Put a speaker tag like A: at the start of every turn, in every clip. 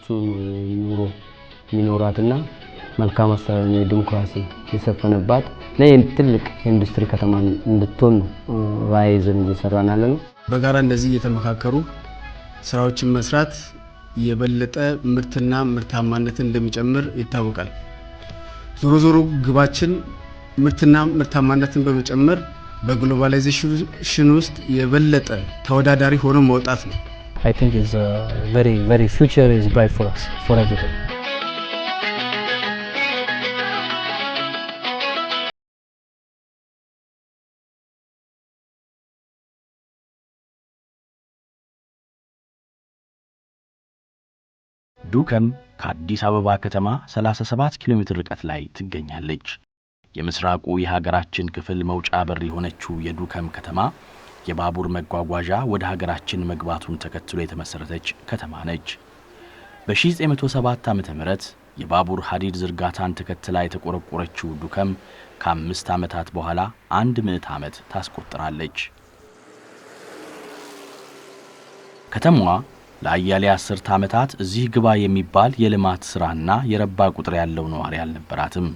A: ኑሮ የሚኖራትና መልካም አስተዳደር፣ ዲሞክራሲ የሰፈነባት እና ትልቅ የኢንዱስትሪ ከተማ እንድትሆን ነው ራዕይ ይዘን እየሰራን ያለ ነው።
B: በጋራ እንደዚህ እየተመካከሩ ስራዎችን መስራት የበለጠ ምርትና ምርታማነትን እንደሚጨምር ይታወቃል። ዞሮ ዞሮ ግባችን ምርትና ምርታማነትን በመጨመር በ globalization ውስጥ የበለጠ ተወዳዳሪ ሆኖ መውጣት ነው።
C: I think is a very, very future is bright for us, for everybody.
D: ዱከም ከአዲስ አበባ ከተማ 37 ኪሎ ሜትር ርቀት ላይ ትገኛለች። የምስራቁ የሀገራችን ክፍል መውጫ በር የሆነችው የዱከም ከተማ የባቡር መጓጓዣ ወደ ሀገራችን መግባቱን ተከትሎ የተመሰረተች ከተማ ነች። በ1907 ዓ.ም የባቡር ሐዲድ ዝርጋታን ተከትላ የተቆረቆረችው ዱከም ከ5 ዓመታት በኋላ 1 ምዕት ዓመት ታስቆጥራለች። ከተማዋ ለአያሌ አስርተ ዓመታት እዚህ ግባ የሚባል የልማት ሥራና የረባ ቁጥር ያለው ነዋሪ አልነበራትም።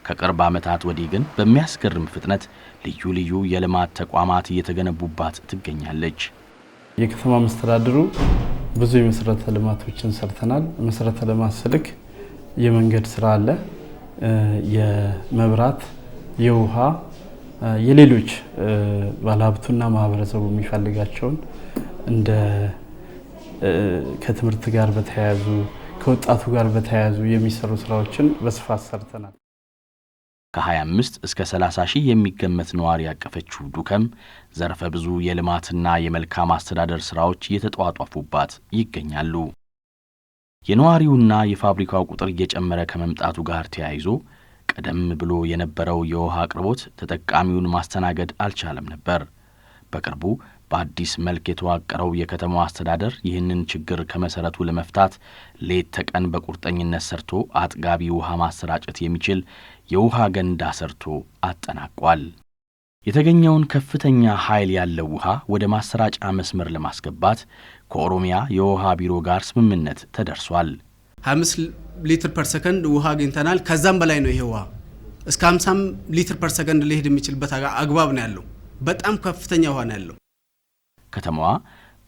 D: ከቅርብ ዓመታት ወዲህ ግን በሚያስገርም ፍጥነት ልዩ ልዩ የልማት ተቋማት እየተገነቡባት ትገኛለች።
E: የከተማ መስተዳድሩ ብዙ የመሰረተ ልማቶችን ሰርተናል። መሰረተ ልማት ስልክ የመንገድ ስራ አለ፣ የመብራት፣ የውሃ፣ የሌሎች ባለሀብቱና ማህበረሰቡ የሚፈልጋቸውን እንደ ከትምህርት ጋር በተያያዙ፣ ከወጣቱ ጋር በተያያዙ የሚሰሩ ስራዎችን በስፋት ሰርተናል።
D: ከ25 እስከ 30 ሺህ የሚገመት ነዋሪ ያቀፈችው ዱከም ዘርፈ ብዙ የልማትና የመልካም አስተዳደር ስራዎች እየተጧጧፉባት ይገኛሉ። የነዋሪውና የፋብሪካው ቁጥር እየጨመረ ከመምጣቱ ጋር ተያይዞ ቀደም ብሎ የነበረው የውሃ አቅርቦት ተጠቃሚውን ማስተናገድ አልቻለም ነበር። በቅርቡ በአዲስ መልክ የተዋቀረው የከተማው አስተዳደር ይህንን ችግር ከመሰረቱ ለመፍታት ሌት ተቀን በቁርጠኝነት ሰርቶ አጥጋቢ ውሃ ማሰራጨት የሚችል የውሃ ገንዳ ሰርቶ አጠናቋል። የተገኘውን ከፍተኛ ኃይል ያለው ውሃ ወደ ማሰራጫ መስመር ለማስገባት ከኦሮሚያ የውሃ ቢሮ ጋር ስምምነት ተደርሷል።
B: 25 ሊትር per second ውሃ አግኝተናል። ከዛም በላይ ነው። ይሄ ውሃ እስከ 50 ሊትር per second ሊሄድ የሚችልበት አግባብ ነው ያለው። በጣም ከፍተኛ ውሃ ነው ያለው።
D: ከተማዋ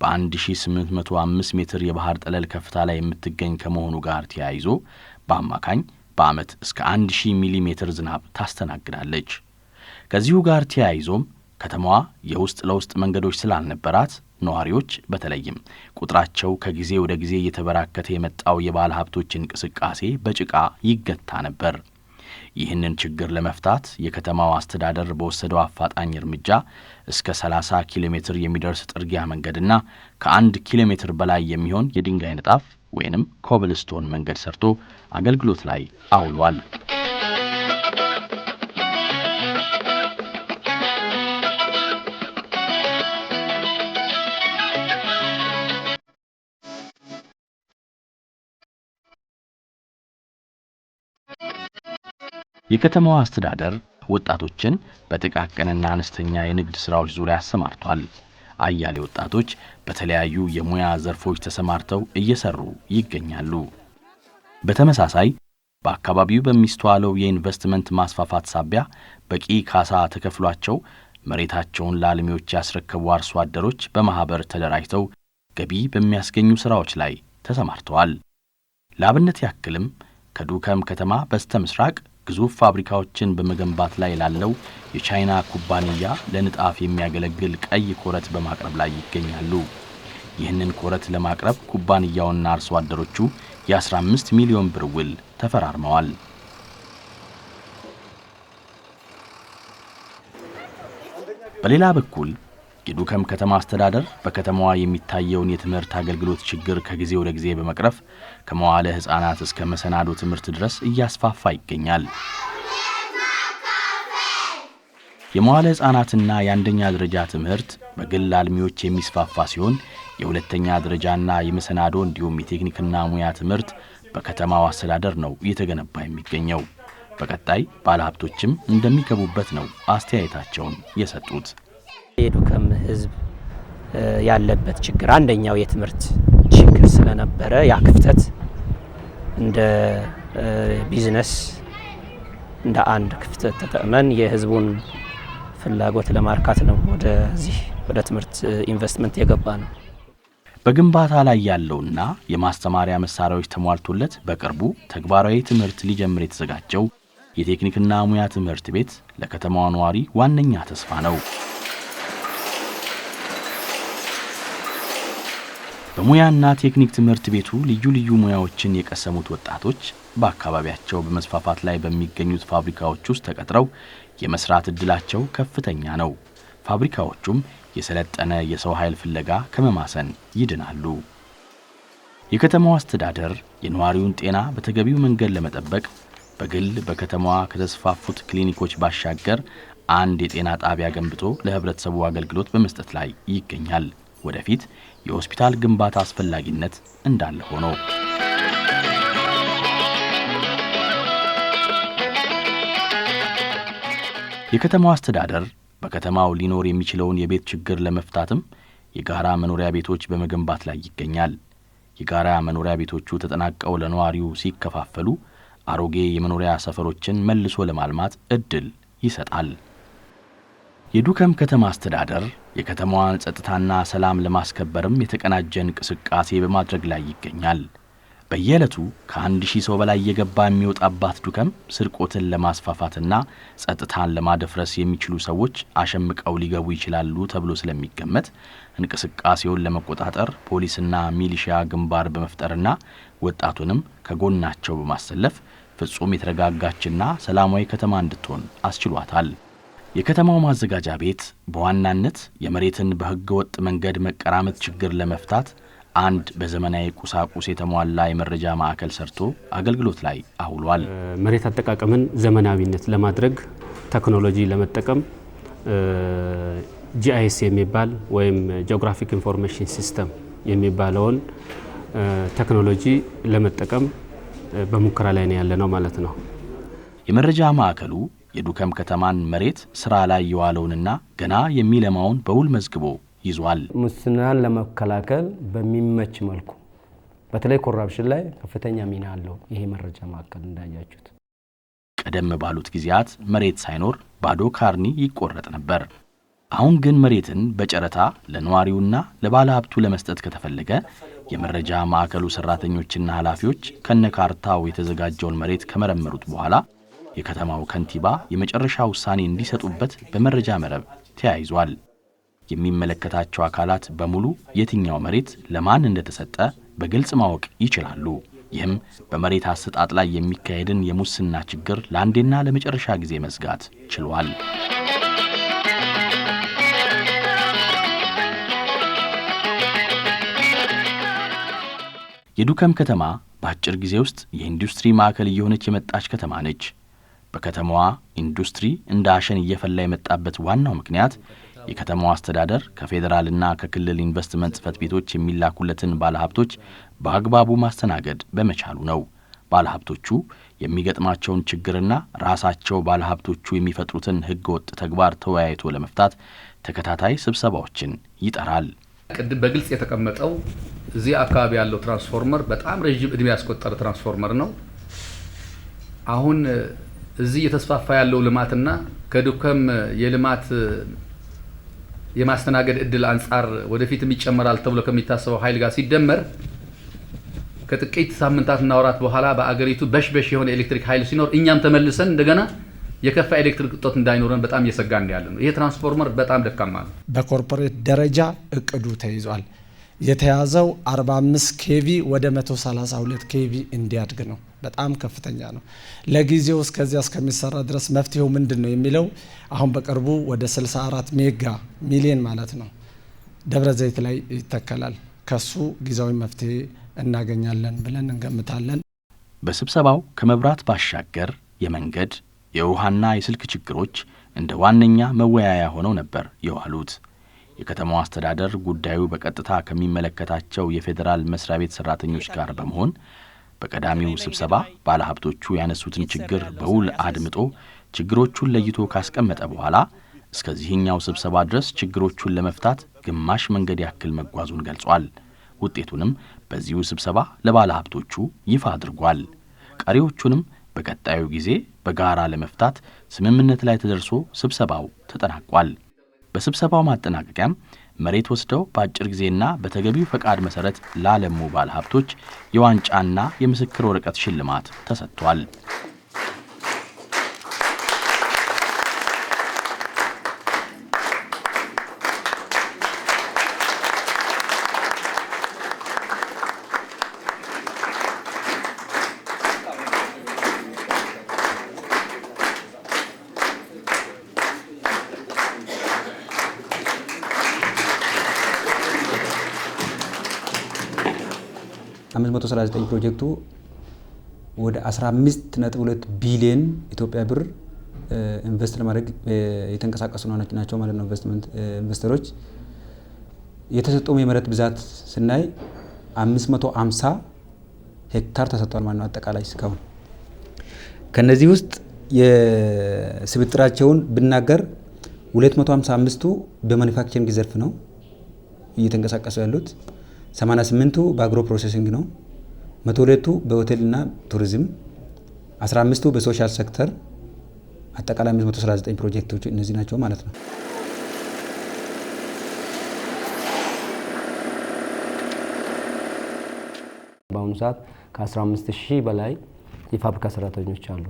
D: በ1805 ሜትር የባህር ጠለል ከፍታ ላይ የምትገኝ ከመሆኑ ጋር ተያይዞ በአማካኝ በዓመት እስከ 1000 ሚሊ ሜትር ዝናብ ታስተናግዳለች። ከዚሁ ጋር ተያይዞም ከተማዋ የውስጥ ለውስጥ መንገዶች ስላልነበራት ነዋሪዎች፣ በተለይም ቁጥራቸው ከጊዜ ወደ ጊዜ እየተበራከተ የመጣው የባለ ሀብቶች እንቅስቃሴ በጭቃ ይገታ ነበር። ይህንን ችግር ለመፍታት የከተማው አስተዳደር በወሰደው አፋጣኝ እርምጃ እስከ 30 ኪሎ ሜትር የሚደርስ ጥርጊያ መንገድና ከ1 ኪሎ ሜትር በላይ የሚሆን የድንጋይ ንጣፍ ወይንም ኮብልስቶን መንገድ ሰርቶ አገልግሎት ላይ አውሏል። የከተማዋ አስተዳደር ወጣቶችን በጥቃቅንና አነስተኛ የንግድ ስራዎች ዙሪያ አሰማርቷል። አያሌ ወጣቶች በተለያዩ የሙያ ዘርፎች ተሰማርተው እየሰሩ ይገኛሉ። በተመሳሳይ በአካባቢው በሚስተዋለው የኢንቨስትመንት ማስፋፋት ሳቢያ በቂ ካሳ ተከፍሏቸው መሬታቸውን ለአልሚዎች ያስረከቡ አርሶ አደሮች በማኅበር ተደራጅተው ገቢ በሚያስገኙ ሥራዎች ላይ ተሰማርተዋል። ለአብነት ያክልም ከዱከም ከተማ በስተ ምስራቅ ግዙፍ ፋብሪካዎችን በመገንባት ላይ ላለው የቻይና ኩባንያ ለንጣፍ የሚያገለግል ቀይ ኮረት በማቅረብ ላይ ይገኛሉ። ይህንን ኮረት ለማቅረብ ኩባንያውና አርሶ አደሮቹ የ15 ሚሊዮን ብር ውል ተፈራርመዋል። በሌላ በኩል የዱከም ከተማ አስተዳደር በከተማዋ የሚታየውን የትምህርት አገልግሎት ችግር ከጊዜ ወደ ጊዜ በመቅረፍ ከመዋለ ሕፃናት እስከ መሰናዶ ትምህርት ድረስ እያስፋፋ ይገኛል። የመዋለ ሕፃናትና የአንደኛ ደረጃ ትምህርት በግል አልሚዎች የሚስፋፋ ሲሆን፣ የሁለተኛ ደረጃና የመሰናዶ እንዲሁም የቴክኒክና ሙያ ትምህርት በከተማው አስተዳደር ነው እየተገነባ የሚገኘው። በቀጣይ ባለሀብቶችም እንደሚገቡበት ነው አስተያየታቸውን የሰጡት።
F: የዱከም ሕዝብ ያለበት ችግር አንደኛው የትምህርት ችግር ስለነበረ ያ ክፍተት እንደ ቢዝነስ እንደ አንድ ክፍተት ተጠቅመን የህዝቡን ፍላጎት ለማርካት ነው ወደዚህ ወደ ትምህርት ኢንቨስትመንት የገባ ነው።
D: በግንባታ ላይ ያለውና የማስተማሪያ መሳሪያዎች ተሟልቶለት በቅርቡ ተግባራዊ ትምህርት ሊጀምር የተዘጋጀው የቴክኒክና ሙያ ትምህርት ቤት ለከተማዋ ነዋሪ ዋነኛ ተስፋ ነው። በሙያና ቴክኒክ ትምህርት ቤቱ ልዩ ልዩ ሙያዎችን የቀሰሙት ወጣቶች በአካባቢያቸው በመስፋፋት ላይ በሚገኙት ፋብሪካዎች ውስጥ ተቀጥረው የመስራት እድላቸው ከፍተኛ ነው። ፋብሪካዎቹም የሰለጠነ የሰው ኃይል ፍለጋ ከመማሰን ይድናሉ። የከተማው አስተዳደር የነዋሪውን ጤና በተገቢው መንገድ ለመጠበቅ በግል በከተማዋ ከተስፋፉት ክሊኒኮች ባሻገር አንድ የጤና ጣቢያ ገንብቶ ለህብረተሰቡ አገልግሎት በመስጠት ላይ ይገኛል። ወደፊት የሆስፒታል ግንባታ አስፈላጊነት እንዳለ ሆኖ የከተማው አስተዳደር በከተማው ሊኖር የሚችለውን የቤት ችግር ለመፍታትም የጋራ መኖሪያ ቤቶች በመገንባት ላይ ይገኛል። የጋራ መኖሪያ ቤቶቹ ተጠናቀው ለነዋሪው ሲከፋፈሉ አሮጌ የመኖሪያ ሰፈሮችን መልሶ ለማልማት እድል ይሰጣል። የዱከም ከተማ አስተዳደር የከተማዋን ጸጥታና ሰላም ለማስከበርም የተቀናጀ እንቅስቃሴ በማድረግ ላይ ይገኛል። በየዕለቱ ከ1000 ሰው በላይ የገባ የሚወጣባት ዱከም ስርቆትን ለማስፋፋትና ጸጥታን ለማደፍረስ የሚችሉ ሰዎች አሸምቀው ሊገቡ ይችላሉ ተብሎ ስለሚገመት እንቅስቃሴውን ለመቆጣጠር ፖሊስና ሚሊሺያ ግንባር በመፍጠርና ወጣቱንም ከጎናቸው በማሰለፍ ፍጹም የተረጋጋችና ሰላማዊ ከተማ እንድትሆን አስችሏታል። የከተማው ማዘጋጃ ቤት በዋናነት የመሬትን በህገወጥ መንገድ መቀራመት ችግር ለመፍታት አንድ በዘመናዊ ቁሳቁስ የተሟላ የመረጃ ማዕከል ሰርቶ አገልግሎት ላይ አውሏል።
G: መሬት አጠቃቀምን ዘመናዊነት ለማድረግ ቴክኖሎጂ ለመጠቀም GIS የሚባል ወይም Geographic Information System የሚባለውን ቴክኖሎጂ ለመጠቀም በሙከራ ላይ ነው ያለነው ማለት ነው።
D: የመረጃ ማዕከሉ የዱከም ከተማን መሬት ስራ ላይ የዋለውንና ገና የሚለማውን በውል መዝግቦ ይዟል።
A: ሙስናን ለመከላከል በሚመች መልኩ በተለይ corruption ላይ ከፍተኛ ሚና አለው ይሄ መረጃ ማዕከል እንዳያችሁት።
D: ቀደም ባሉት ጊዜያት መሬት ሳይኖር ባዶ ካርኒ ይቆረጥ ነበር። አሁን ግን መሬትን በጨረታ ለነዋሪውና ለባለሀብቱ ለመስጠት ከተፈለገ የመረጃ ማዕከሉ ሰራተኞችና ኃላፊዎች ከነካርታው የተዘጋጀውን መሬት ከመረመሩት በኋላ የከተማው ከንቲባ የመጨረሻ ውሳኔ እንዲሰጡበት በመረጃ መረብ ተያይዟል። የሚመለከታቸው አካላት በሙሉ የትኛው መሬት ለማን እንደተሰጠ በግልጽ ማወቅ ይችላሉ። ይህም በመሬት አሰጣጥ ላይ የሚካሄድን የሙስና ችግር ለአንዴና ለመጨረሻ ጊዜ መዝጋት ችሏል። የዱከም ከተማ በአጭር ጊዜ ውስጥ የኢንዱስትሪ ማዕከል እየሆነች የመጣች ከተማ ነች። በከተማዋ ኢንዱስትሪ እንደ አሸን እየፈላ የመጣበት ዋናው ምክንያት የከተማዋ አስተዳደር ከፌዴራልና ከክልል ኢንቨስትመንት ጽሕፈት ቤቶች የሚላኩለትን ባለሀብቶች በአግባቡ ማስተናገድ በመቻሉ ነው። ባለሀብቶቹ የሚገጥማቸውን ችግርና ራሳቸው ባለሀብቶቹ የሚፈጥሩትን ሕገወጥ ተግባር ተወያይቶ ለመፍታት ተከታታይ ስብሰባዎችን ይጠራል።
H: ቅድም በግልጽ የተቀመጠው እዚህ አካባቢ ያለው ትራንስፎርመር በጣም ረጅም እድሜ ያስቆጠረ ትራንስፎርመር ነው። አሁን እዚህ እየተስፋፋ ያለው ልማትና ከዱከም የልማት የማስተናገድ እድል አንጻር ወደፊትም ይጨመራል ተብሎ ከሚታሰበው ኃይል ጋር ሲደመር ከጥቂት ሳምንታትና ወራት በኋላ በአገሪቱ በሽበሽ የሆነ ኤሌክትሪክ ኃይል ሲኖር እኛም ተመልሰን እንደገና የከፋ ኤሌክትሪክ እጦት እንዳይኖረን በጣም እየሰጋን ያለ ነው። ይሄ ትራንስፎርመር በጣም ደካማ ነው።
I: በ corporate ደረጃ እቅዱ ተይዟል። የተያዘው 45 kV ወደ 132 kV እንዲያድግ ነው። በጣም ከፍተኛ ነው። ለጊዜው እስከዚያ እስከሚሰራ ድረስ መፍትሄው ምንድን ነው የሚለው አሁን በቅርቡ ወደ 64 ሜጋ ሚሊዮን ማለት ነው ደብረ ዘይት ላይ ይተከላል። ከሱ ጊዜያዊ መፍትሄ እናገኛለን ብለን እንገምታለን።
D: በስብሰባው ከመብራት ባሻገር የመንገድ የውሃና የስልክ ችግሮች እንደ ዋነኛ መወያያ ሆነው ነበር የዋሉት። የከተማው አስተዳደር ጉዳዩ በቀጥታ ከሚመለከታቸው የፌዴራል መስሪያ ቤት ሰራተኞች ጋር በመሆን በቀዳሚው ስብሰባ ባለሀብቶቹ ያነሱትን ችግር በውል አድምጦ ችግሮቹን ለይቶ ካስቀመጠ በኋላ እስከዚህኛው ስብሰባ ድረስ ችግሮቹን ለመፍታት ግማሽ መንገድ ያክል መጓዙን ገልጿል። ውጤቱንም በዚሁ ስብሰባ ለባለ ሀብቶቹ ይፋ አድርጓል። ቀሪዎቹንም በቀጣዩ ጊዜ በጋራ ለመፍታት ስምምነት ላይ ተደርሶ ስብሰባው ተጠናቋል። በስብሰባው ማጠናቀቂያም መሬት ወስደው በአጭር ጊዜና በተገቢው ፈቃድ መሰረት ላለሙ ባለ ሀብቶች የዋንጫና የምስክር ወረቀት ሽልማት ተሰጥቷል።
J: 539 ፕሮጀክቱ ወደ 15.2 ቢሊዮን ኢትዮጵያ ብር ኢንቨስት ለማድረግ የተንቀሳቀሱ ናቸው ማለት ነው። ኢንቨስትመንት ኢንቨስተሮች የተሰጠው የመሬት ብዛት ስናይ 550 ሄክታር ተሰጥቷል ማለት ነው። አጠቃላይ እስካሁን ከነዚህ ውስጥ የስብጥራቸውን ብናገር 255ቱ በ manufacturing ዘርፍ ነው እየተንቀሳቀሱ ያሉት፣ 88ቱ በ agro processing ነው፣ 102ቱ በሆቴልና ቱሪዝም፣ 15ቱ በ social sector፣ አጠቃላይ 539 ፕሮጀክቶች እነዚህ ናቸው ማለት ነው።
A: በአሁኑ ሰዓት ከ15 ሺህ በላይ የፋብሪካ ሰራተኞች አሉ።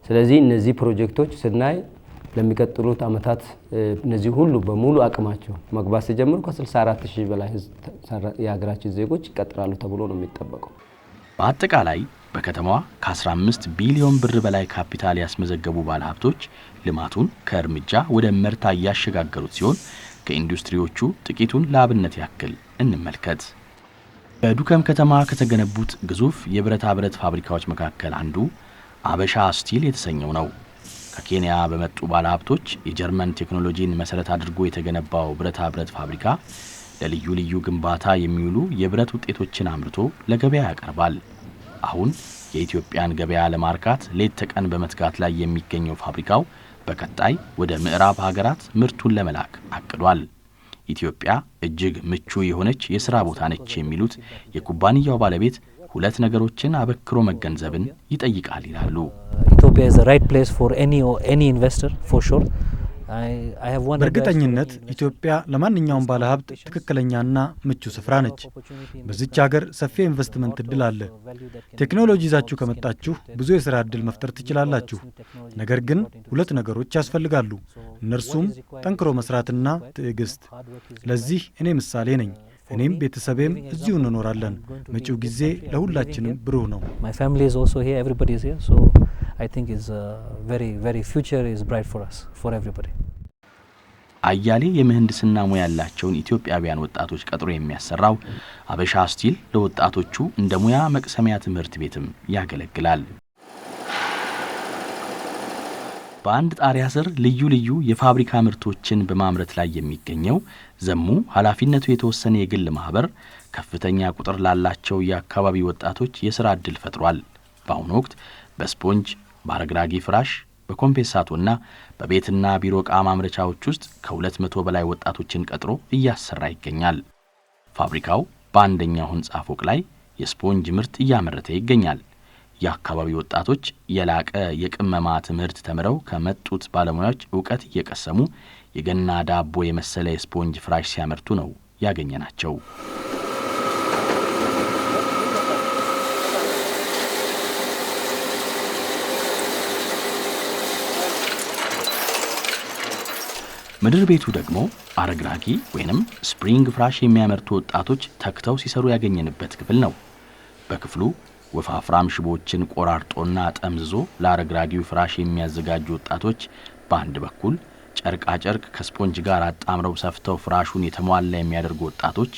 A: ስለዚህ እነዚህ ፕሮጀክቶች ስናይ ለሚቀጥሉት ዓመታት እነዚህ ሁሉ በሙሉ አቅማቸው መግባት ሲጀምሩ ከ64 ሺህ በላይ የሀገራችን ዜጎች ይቀጥራሉ ተብሎ ነው የሚጠበቀው።
D: በአጠቃላይ በከተማዋ ከ15 ቢሊዮን ብር በላይ ካፒታል ያስመዘገቡ ባለሀብቶች ልማቱን ከእርምጃ ወደ እመርታ እያሸጋገሩት ሲሆን፣ ከኢንዱስትሪዎቹ ጥቂቱን ለአብነት ያክል እንመልከት። በዱከም ከተማ ከተገነቡት ግዙፍ የብረታ ብረት ፋብሪካዎች መካከል አንዱ አበሻ ስቲል የተሰኘው ነው። ከኬንያ በመጡ ባለሀብቶች የጀርመን ቴክኖሎጂን መሰረት አድርጎ የተገነባው ብረታ ብረት ፋብሪካ ለልዩ ልዩ ግንባታ የሚውሉ የብረት ውጤቶችን አምርቶ ለገበያ ያቀርባል። አሁን የኢትዮጵያን ገበያ ለማርካት ሌት ተቀን በመትጋት ላይ የሚገኘው ፋብሪካው በቀጣይ ወደ ምዕራብ ሀገራት ምርቱን ለመላክ አቅዷል። ኢትዮጵያ እጅግ ምቹ የሆነች የስራ ቦታ ነች የሚሉት የኩባንያው ባለቤት ሁለት ነገሮችን አበክሮ መገንዘብን ይጠይቃል ይላሉ።
C: Ethiopia is the right place for any investor, for sure. I have one
K: በእርግጠኝነት ኢትዮጵያ ለማንኛውም ባለሀብት ትክክለኛና ምቹ ስፍራ ነች። በዚች ሀገር ሰፊ የኢንቨስትመንት እድል አለ። ቴክኖሎጂ ይዛችሁ ከመጣችሁ ብዙ የስራ እድል መፍጠር ትችላላችሁ። ነገር ግን ሁለት ነገሮች ያስፈልጋሉ። እነርሱም ጠንክሮ መስራትና ትዕግስት። ለዚህ እኔ ምሳሌ ነኝ። እኔም ቤተሰቤም እዚሁ እንኖራለን። መጪው ጊዜ ለሁላችንም ብሩህ ነው።
C: My family is also here. Everybody is here. So I think is very, very future is bright for us, for everybody.
D: አያሌ የምህንድስና ሙያ ያላቸውን ኢትዮጵያውያን ወጣቶች ቀጥሮ የሚያሰራው አበሻ ስቲል ለወጣቶቹ እንደ ሙያ መቅሰሚያ ትምህርት ቤትም ያገለግላል። በአንድ ጣሪያ ስር ልዩ ልዩ የፋብሪካ ምርቶችን በማምረት ላይ የሚገኘው ዘሙ ኃላፊነቱ የተወሰነ የግል ማህበር ከፍተኛ ቁጥር ላላቸው የአካባቢ ወጣቶች የሥራ ዕድል ፈጥሯል። በአሁኑ ወቅት በስፖንጅ፣ በአረግራጊ ፍራሽ፣ በኮምፔሳቶና በቤትና ቢሮ ዕቃ ማምረቻዎች ውስጥ ከ200 በላይ ወጣቶችን ቀጥሮ እያሰራ ይገኛል። ፋብሪካው በአንደኛው ሕንፃ ፎቅ ላይ የስፖንጅ ምርት እያመረተ ይገኛል። የአካባቢ ወጣቶች የላቀ የቅመማ ትምህርት ተምረው ከመጡት ባለሙያዎች እውቀት እየቀሰሙ የገና ዳቦ የመሰለ የስፖንጅ ፍራሽ ሲያመርቱ ነው ያገኘናቸው። ምድር ቤቱ ደግሞ አረግራጊ ወይንም spring ፍራሽ የሚያመርቱ ወጣቶች ተግተው ሲሰሩ ያገኘንበት ክፍል ነው። በክፍሉ ወፋፍራም ሽቦችን ቆራርጦና ጠምዝዞ ለአረግራጊው ፍራሽ የሚያዘጋጁ ወጣቶች በአንድ በኩል፣ ጨርቃ ጨርቅ ከስፖንጅ ጋር አጣምረው ሰፍተው ፍራሹን የተሟላ የሚያደርጉ ወጣቶች